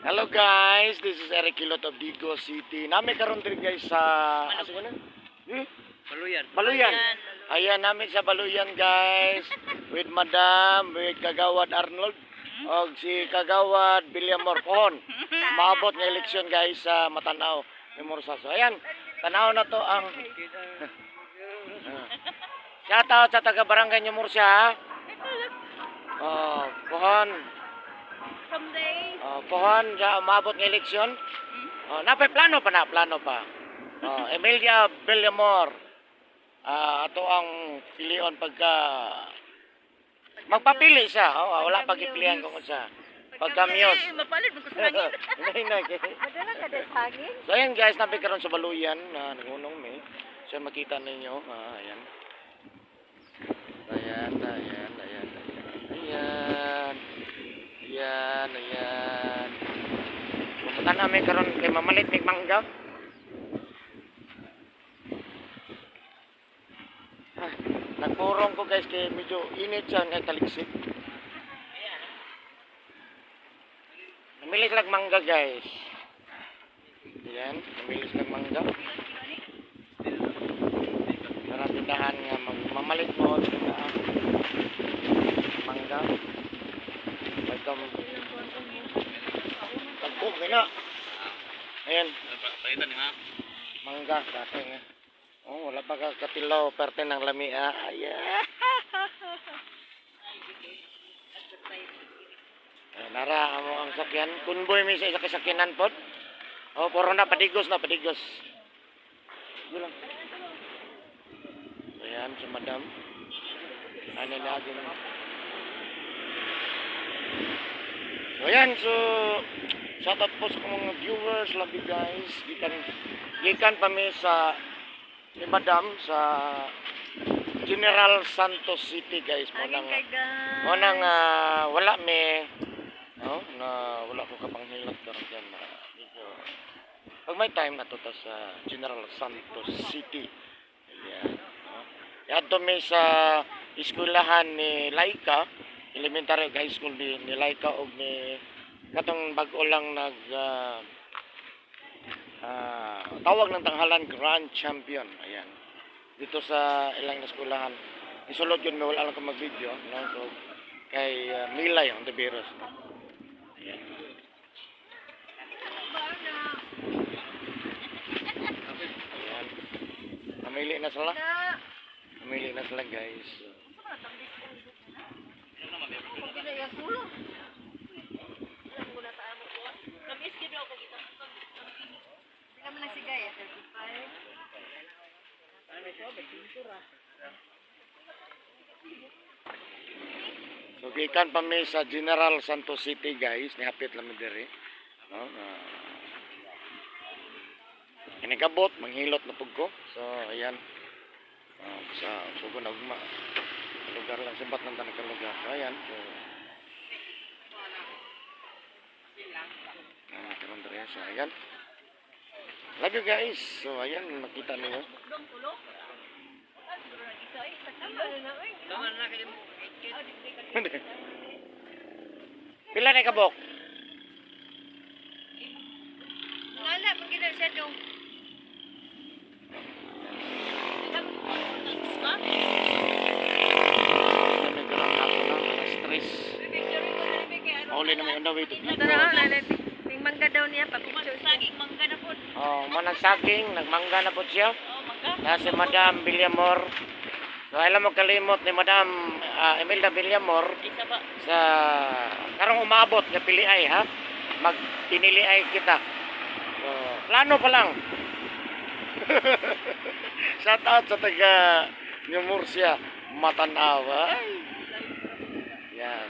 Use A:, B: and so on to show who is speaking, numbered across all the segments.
A: Hello guys, this is Eric Hilot of Digos City. Naa mi karon diri, guys, sa asa ko na? Hmm?
B: Baluyan.
A: Baluyan. Ayan, naa mi sa Baluyan, guys. With Madam, with Kagawad Arnold. Og si Kagawad Villamor Pohon. Maabot nga eleksyon, guys, sa Matan-aw. Mursa. So ayan, tanaw na to ang shout out sa taga Barangay New Murcia, ha. Oh, Pohon.
C: Someday.
A: Oh, Pohon sa umabot nga eleksyon. Oh, napay plano pa na, plano pa. Oh, Emilia Villamor. Ah, ato ang pilion pagka magpapili siya. Oh, wala pa gipilian kung unsa. Pagka muse.
C: Eh, mapalit mo ko sa hangin.
A: Hinay, hinay.
C: Madala ka sa hangin.
A: So ayan guys, naa mi karon sa Baluyan na nangunong mi. So makita ninyo, ah, ayan. Ayan, ayan, ayan, ayan. Ayan. Ayan, ayan. Pumunta namin karon kay mamalit mig mangga. Ah, nagpurong ko, guys, kay medyo init siya nga taliksik. Namili lang mangga, guys. Ayan, namili lang mangga. Para tindahan nga mamalit mo tindahan. Mangga. Pagka tagpo na. Ayan,
B: Pakita ni ha.
A: Mangga dati nga. Oh, wala pa ka katilaw perte ng lami ah. Ayan. Ay, nara amo ang sakyan. Convoy mi sa isa ka sakyanan pod. Oh, puro na padigos na padigos. Gulang. Ayan si Madam. Ano na lagi na. So ayan, so shout out po sa mga viewers, love you guys. Gikan gikan pa mi sa ni Madam sa General Santos City, guys. Mo
C: Hangin
A: nang
C: kay guys.
A: Mo nang wala mi, no, na wala ko kapanghilot karon dyan na medyo pag may time na to ta sa General Santos City. Ayan, no? Adto mi sa eskwelahan ni Laika, elementary ug high school ni Laika og ni katong bag-o lang nag tawag ng tanghalan Grand Champion. Ayan. Dito sa ilang eskwelahan. Isulod yun, may wala lang ko mag-video. No? So, kay Milay ang Tiberos. No? Ayan. Ayan. Namili na sila. Namili na sila, guys.
C: Kung ginayang kulo. Alam ko na sa amo ko. Namiss gid ako kita. Pila man lang si Gaya, 35.
A: So gikan pa mi sa General Santos City, guys, nihapit lang mi diri. No? Inikabot, manghilot na pug ko. So ayan. Sa sugo na ugma. Lugar lang simbat ng tanan ka lugar. So ayan. So karon diri so ayan. Love you guys. So ayan, makita niyo.
C: Dong tulo. Ah, siguro nag isa eh. Sa kilo.
B: Tama na kayo mo.
A: Pila na kabok?
C: Wala, man gid siya dong.
A: Kami karon ako na alas 3. Mauli na may on the way to Bicol.
C: Ting mangga daw niya pa-picture. Saging mangga na po.
A: Oh, mo saging, nagmangga na po siya.
C: Oh, mangga.
A: Na si Madam Villamor. So alam mo kalimot ni Madam Imelda Villamor
C: Isa ba?
A: Sa karong umabot nga piliay ha. Magpiniliay kita. So, plano pa lang. Shout out sa taga New Murcia, Matan-aw. Ay. Yan.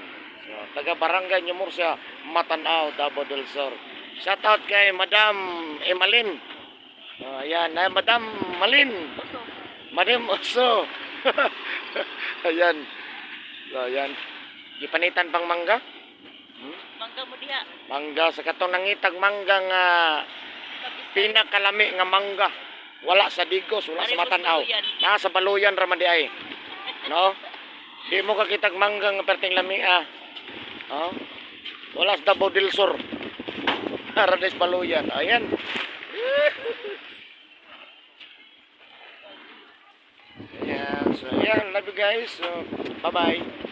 A: So, taga Barangay New Murcia, Matan-aw, Davao del Sur. Shout out kay Madam Emalin. Oh, ayan, ay, Madam Malin.
C: Uso.
A: Madam Oso. Ayan. So, ayan. Gipanitan pang mangga? Hmm?
C: Mangga mo diha.
A: Mangga sa katong nangitag mangga nga pinakalami nga mangga. Wala sa Digos, wala sa
C: Ari,
A: Matan-aw.
C: Baluyan.
A: Nasa Baluyan ra man di ay. No? Di mo kakitag mangga nga perting lami ah. Oh? Wala sa Davao del Sur. Paradise Baluyan. Ayan. Ayan. So, ayan. Love you guys. So, bye-bye.